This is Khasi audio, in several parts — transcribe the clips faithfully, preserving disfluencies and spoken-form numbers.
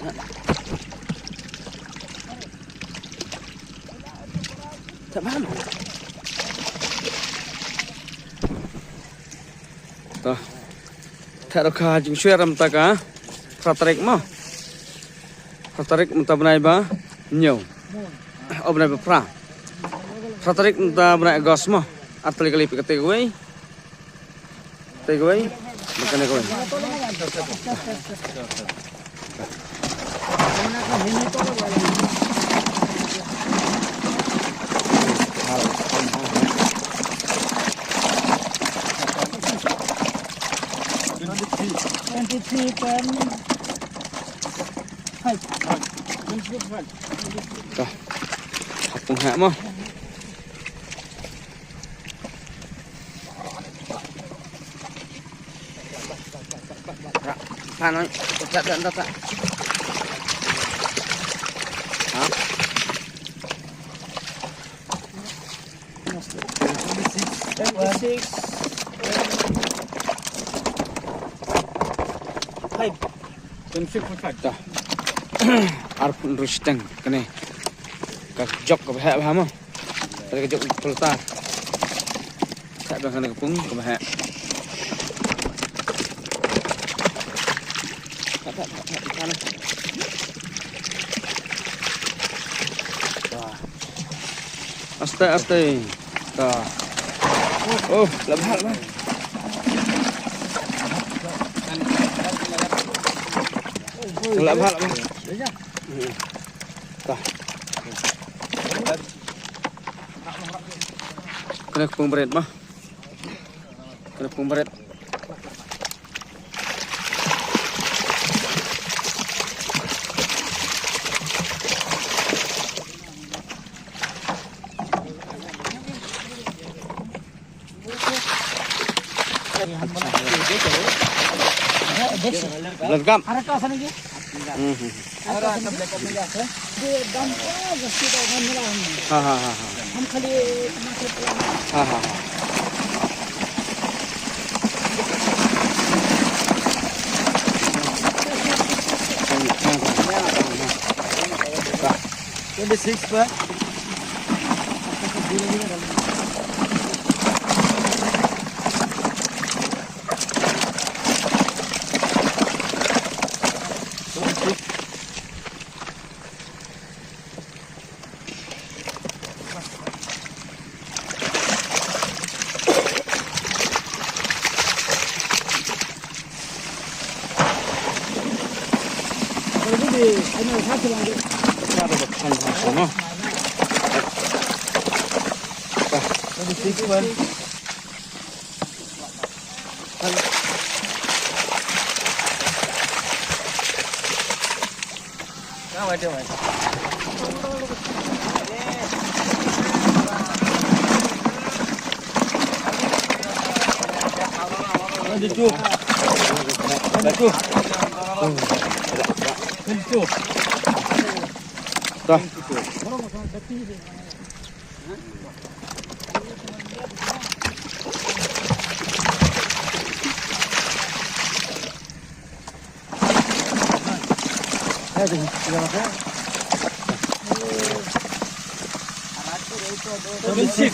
To. Thad ruh ka jingshwar mynta ka phra tarik mo. Phra tarik mynta bnai ba hynñiew. O, bnai ba phra. Phra tarik mynta bnai August mo. Ar tylli ka lip kata kawei. Kata kawei. Kane kawei. Twenty-three point five. Ka. Hapung ha mo. Pha noi, pha, pha, pha, pha. Ha? Twenty-six. Five. Twenty-six point five. Ta. Arphew hynriew shiteng kane. Ka jok kaba heh bha mo. Ka jok pultar. Sa ba kane ka pung kaba heh. Aste, aste. Ta. Oh, la bha, la bha. La bha, la bha. Ta. Kane ka pung barit mo. Kane ka pung barit. Belum kam. Hmm, hmm. Ha, ha, ha, ha. Ha, ha, ha. Twenty-six per. Twenty-six,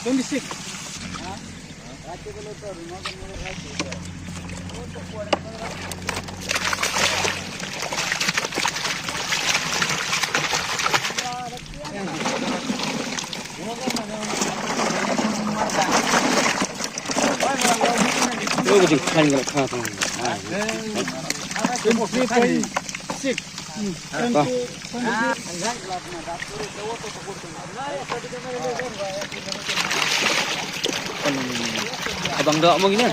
twenty-six. Twenty-three point six. Abang dok mo ngin.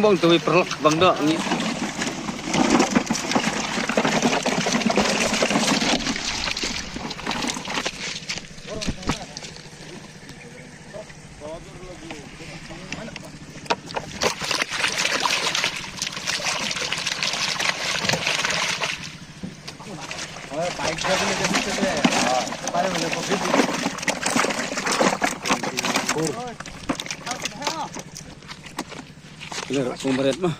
Bang tu paralok bang dok ngin. Kena rak sumber mo.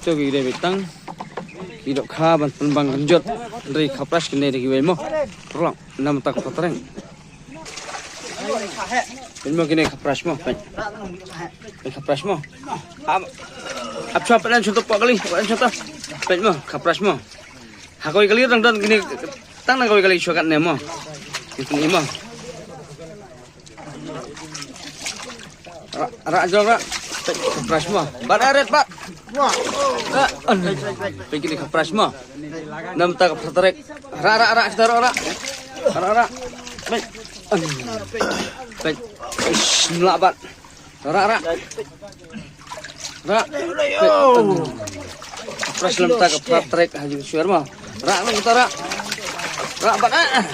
To ki dei beit tang ki dohkha ban pynbang kynjot. Hynrei ki khapras kine dei kiwei mo. Paralok, namar ta ka phra trek. Peit mo kine ki khapras mo, peit. Peit ki khapras mo. Ap, ap shuwa, peit, shuwa to pok kali, peit shuwa to. Peit mo, khapras mo. Ha kawei kali dang don kine, tang na kawei kali shuwa katne mo. Kine mo. Ra, ra, jom ra. Peit ki khapras mo. Bat, eh, ret, bat. Ra, an. Peit kine ki khapras mo. Namar ta ka phra trek. Ra, ra, ra, kita ra, ra. Ra, ra. Peit. An. Peit. Ish, mlak bat. Ra, ra. Ra. Peit. An. Khapras namar ta ka phra trek ha jingshuwa mo. Ra, ra, kita ra. Ra, bat, eh.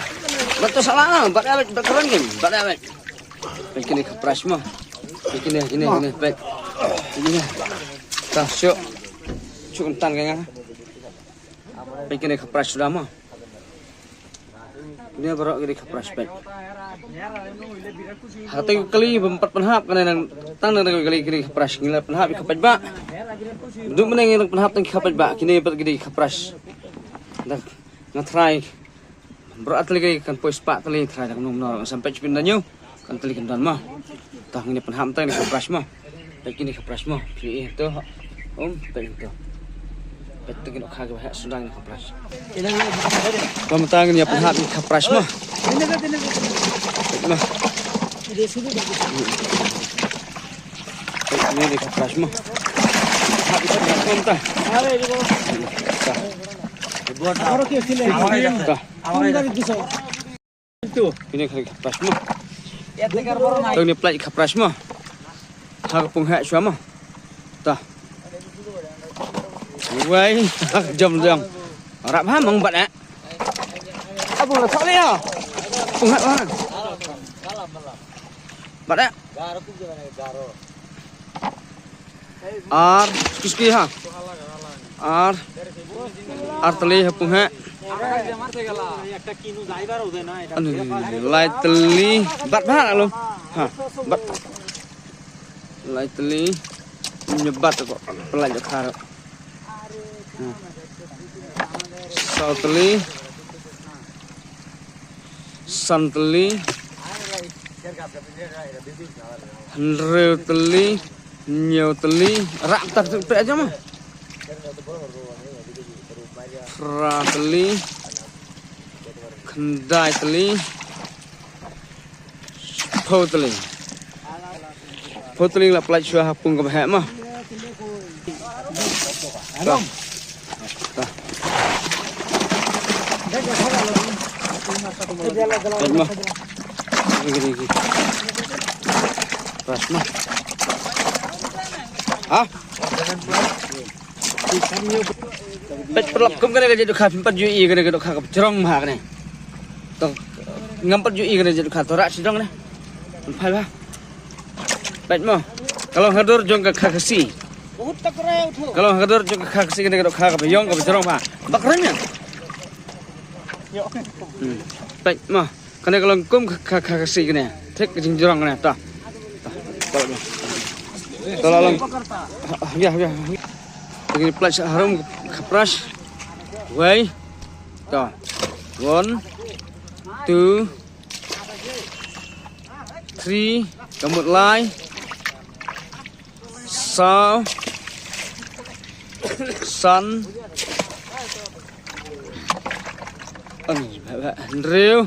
Bat to salah, bat, eh, bat kren kan. Bat, eh, bat. Peit kine ki khapras mo. Peit kine, kine, kine, peit. Kine. Ta shu. Shu kyntan ka nga. Peit kine ki khapras suda mo. Kine baroh kine ki khapras peit. Ha kata ka kali bym pat pynhap kane nang tang nang kali kine ki khapras ngi la pynhap ïa ki khapaitbah. Duk mynne ngi la pynhap tang ki khapaitbah kine pat kine ki khapras. Nga trai. Baroh ar tylli kan poi spah tylli trai da kumno kumno ruh ngam peit shibun da ñiew. Kan tylli kan don mo. Tang ngin ïa pynhap tang kine ki khapras mo. Peit kine ki khapras mo. Phi ïohi to. Um, peit to. Peit to ki dohkha kiba heh suda kine ki khapras. Kumta ngin ïa pynhap kine ki khapras mo. Peit mo. Peit kine ki khapras mo. Hap kine ki khapras mo mynta. Ta. Ta. Kine ki khapras mo. To ngin pynlait ki khapras mo. Ha ka pung heh shuwa mo. Ta. Wei, jam jam. Rap ha mong bat eh. Abang la thok le ya. Pung heh ha. Bat eh. Ar, excuse me ha. Ar, ar tylli ha pung heh. Ani, lai tylli, bat bat alo. Ha, bat. Lai tylli, ñiew bat ko, pynlait dohkha. Ha. Saw tylli. San tylli. Hynriew tylli. Hynñiew tylli. Rah tar tu pek aja ma. Phra tylli. Khyndai tylli. Shiphew tylli. Phew tylli la pynlait shuwa ha pung kaba heh ma. Ta. Ta. Peit ma. Rigi, rigi. Pas ma. Ha? Peit paralok, kum kane ka jait dohkha phim pat ju ïohi, kane ka dohkha kaba jrong bha kane. To ngam pat ju ïohi kane ka jait dohkha, to rah shi jrong kane. Phai bha. Peit mo. Ka long ha dur jong ka kha Khasi. Ka long ha dur jong ka kha Khasi kane ka dohkha kaba ïong kaba jrong bha. Bak rem ïa. Hmm. Peit mo. Kane ka long kum ka, ka, ka, ka Khasi kane. Thik ka jingjrong kane. Ta. Ta. Ta la long. Ha, ha, ya, ya. Ngi pynlait sha harum ka brush. Wei. Ta. One, two, three. Ka mut lai. Saw. San. Hynriew.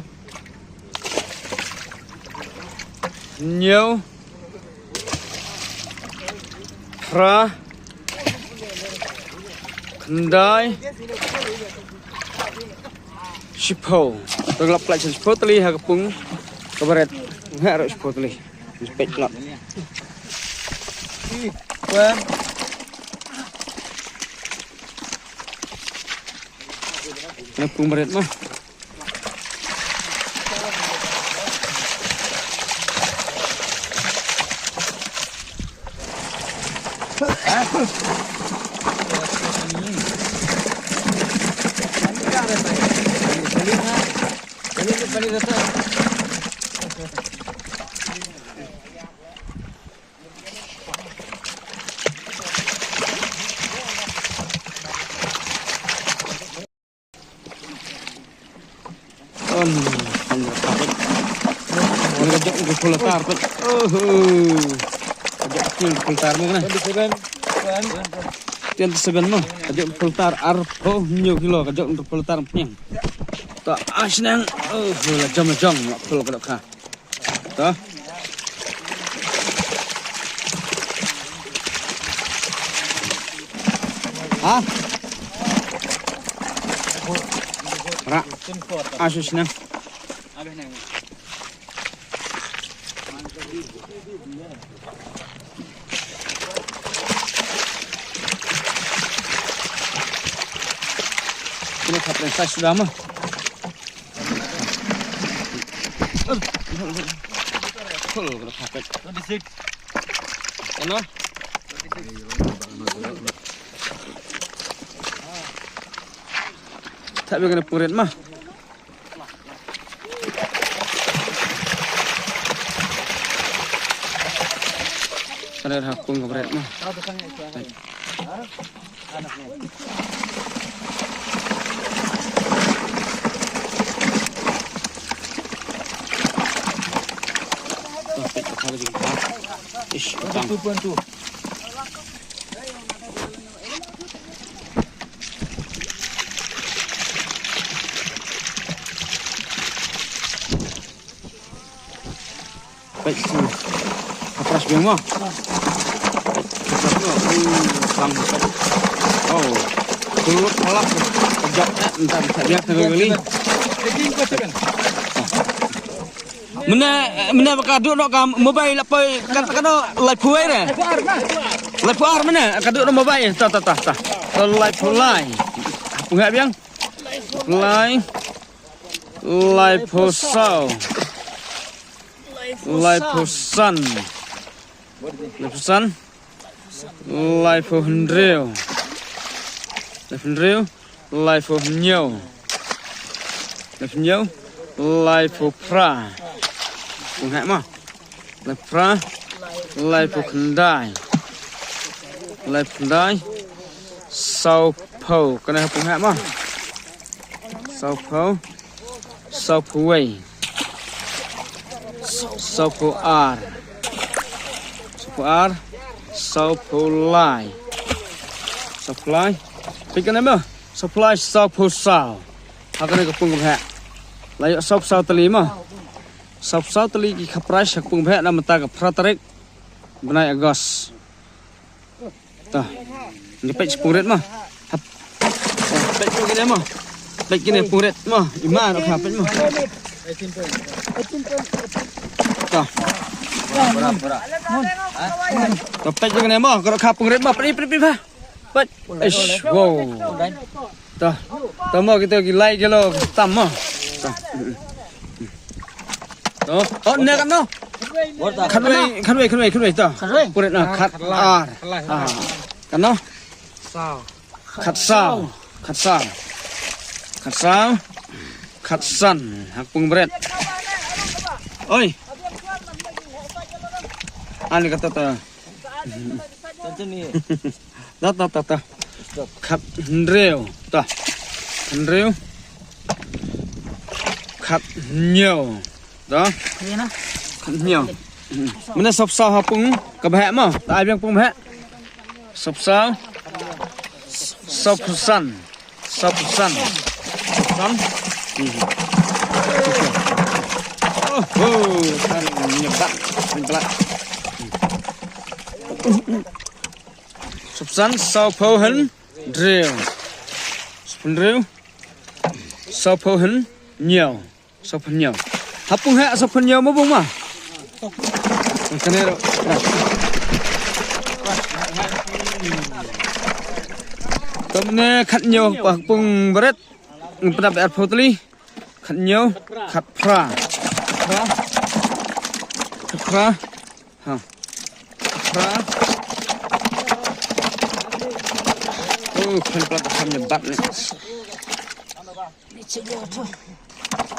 Hynñiew. Phra. Khyndai. Shiphew. To la pynlait shiphew tylli ha ka pung kaba rit. Nga ruh shiphew tylli. Peit paralok. Nga pung barit ma. Pulatar pat. Oho. Ka jok pul pulatar mo kane. Twenty seven mo. Ka jok pulatar arphew hynñiew kilo ka jok pulatar pynïang. To, ah, shnang. Oho, la jam la jong, la pul ka dok ha. To. Ha? Ra. Ah, shu shnang. Kine ka pren sa sudah mah. Full kena pakai. Twenty six. Ano? Tak biar kena purit mah. Kena dah pun kebret mah. Ish, bang. Peit sini. Kapras biang mo. Kapras mo. Oh, bang. Oh. Turut halak. Kejap, eh, entar, entar biang, entar kali. Mena, mena baka duk nok kam mobile apa kan, kan lai phuai re. Lai phuai mena ka duk nok mobile. Ta, ta, ta, ta. Lai phuai. Phuai biang. Lai. Lai phuai. Laiphew san. Laiphew san. Laiphew hynriew. Laiphew hynriew. Laiphew hynñiew. Laiphew hynñiew. Laiphew phra. Pung heh mo. Laiphew phra. Laiphew khyndai. Laiphew khyndai. Sawphew. Kane pung heh mo. Sawphew. Sawphew wei. Sawphew ar. Sawphew ar. Sawphew lai. Sawphew lai. Peit kane mo. Sawphew lai, sawphew saw. Ha kane ka pung ka bheh. La ïoh sawphew saw tylli mo. Sawphew saw tylli ki khaprai ha ka pung ka bheh na mynta ka phra tarik bnai August. Ta. Ngi peit pung rit mo. Hap. Ta, peit pung kine mo. Peit kine pung rit mo. Ima no kha peit mo. Ta. Ta, peit kine mo. Ka kha pung rit mo. Peit, peit, peit, peit. Peit. Eish, wow. Ta. Ta mo kita ki lai kilo tam mo. Ta. To. Oh, ne kan no. Khatwei, khatwei, khatwei, khatwei to. Khatwei? Pung rit na khat ar. Ah. Kan no. Saw. Khat saw. Khat saw. Khat saw. Khat san. Ha ka pung bret. Oi. Ani kata ta. Tante ni. Ta, ta, ta, ta. Khat hynriew. Ta. Hynriew. Khat hynñiew. Ta. Khat hynñiew. Mynne sawphew saw ha pung ka bheh mo. Ta ai biang pung bheh. Sawphew saw. Sawphew san. Sawphew san. Sawphew san. Oh, oh, kan nyebat, nyebat. Sawphew san, sawphew hynriew. Sawphew hynriew. Sawphew hynñiew. Sawphew hynñiew. Ha pung heh sawphew hynñiew mo bung ma. Kane ro. Te mynne khat hynñiew ha pung bret. Ngi pynap arphew tylli. Khat hynñiew, khat phra. Khat phra. Khat phra. Ha. Khat phra. Oh, khat phra, khat phra, khat phra.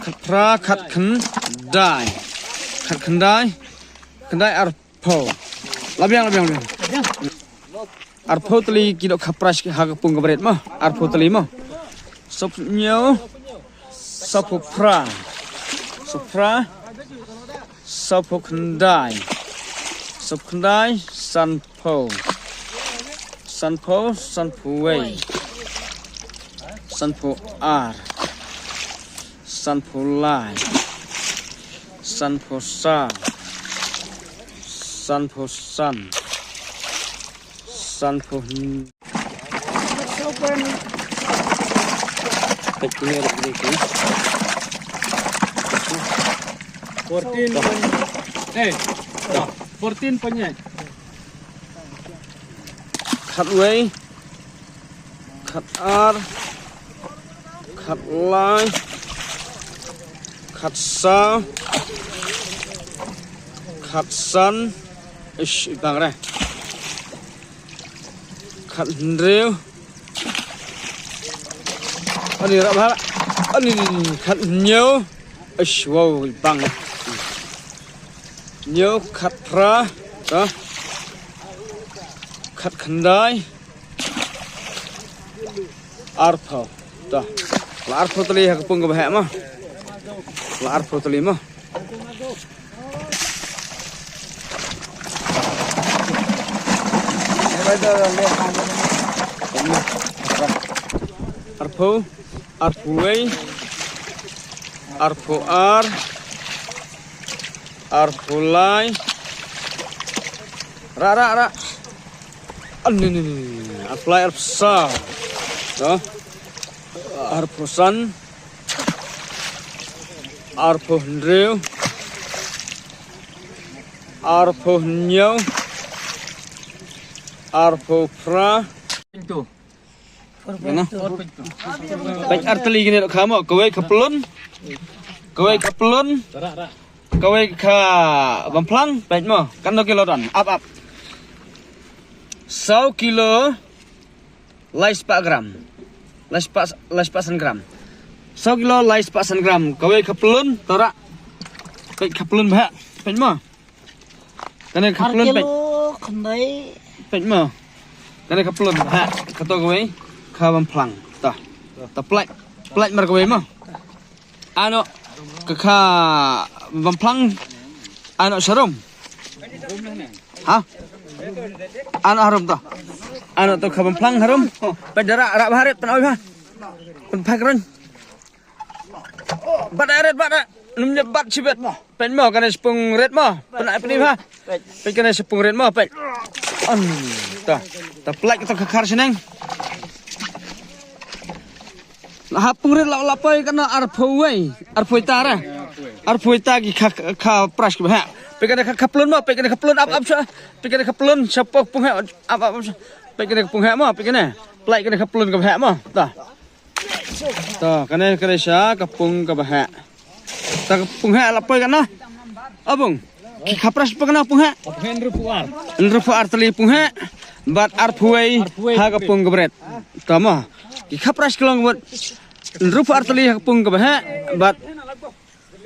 Khat phra, khat khyndai. Khat khyndai. Khyndai arphew. La biang, la biang, la biang. Arphew tylli ki dohkha prize ha ka pung ka bret mo. Arphew tylli mo. Sawphew hynñiew. Sawphew phra. Sawphew phra. Sawphew khyndai. Sawphew khyndai, sanphew. Sanphew, sanphew wei. Sanphew ar. Sanphew lai. Sanphew saw. Sanphew san. Sanphew hynriew. Fourteen. Eh, fourteen point eight. Khatwei, khatar, khatlai, khatsaw, khatsan. Ish, i bang re. Khathynriew. Ani rap ha. Ani khathynñiew. Ish, wow, i bang. Hynñiew, khatphra. Ta. Khatkhyndai. Arphew. Ta. La arphew tylli ha ka pung kaba heh mo. La arphew tylli mo. Arphew, arphew wei, arphew ar, arphew lai. Ra, ra, ra. Ani, ni, ni, ni. Arphew lai, arphew saw. To. Arphew san. Arphew hynriew. Arphew hynñiew. Arphew phra. Four point two. Peit ar tylli kine ruh kha mo, kawei ka pyllun. Kawei ka pyllun. Kawei ka bamphlang, peit mo. Katno kilo don. Ap, ap. Saw kilo lai spah gram. Lai spah, lai spah san gram. Saw kilo lai spah san gram. Kawei ka pyllun, to ra. Peit ka pyllun ba heh. Peit mo. Kane ka pyllun peit. Ar kilo khyndai. Peit mo. Kane ka pyllun ba heh. Kato kawei ka bamphlang. To. To peit. Peit mar kawei mo. Ano ka kha bamphlang. Ano sharum. Ha? Ano harum to. Ano to ka bamphlang harum. Peit da ra, ra ba ha rit, pynoi ba. Pynphai kren. Bat da rit, bat da. Num nyep bat chibet. Peit mo, kane shipung rit mo. Pynai pyni ba. Peit kane shipung rit mo, peit. An. To. To peit to ka khar shneng. La ha pung rit la, la poi kane arphew wei. Arphew ta ra. Arphew ta ki kha, kha prize kiba heh. Peit kane ka, ka pyllun mo, peit kane ka pyllun ap, ap sha. Peit kane ka pyllun sha pok pung heh, ap, ap, ap sha. Peit kane ka pung heh mo, peit kane. Peit kane ka pyllun kaba heh mo. To. To, kane, kane sha ka pung kaba heh. To ka pung heh la poi kane. Abung. Ki kha prize pung kane pung heh. Hynriewphew ar. Hynriewphew ar tylli pung heh. Bad arphew wei ha ka pung kaba rit. To mo. Ki kha prize ka long bad hynriewphew ar tylli ha ka pung kaba heh. Bad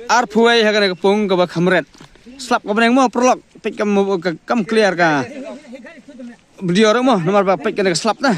arphew wei ha kane ka pung kaba kham rit. Slap ka bneng mo paralok. Peit kam, kam clear ka video ruh mo. Namar ba peit kane ka slap na.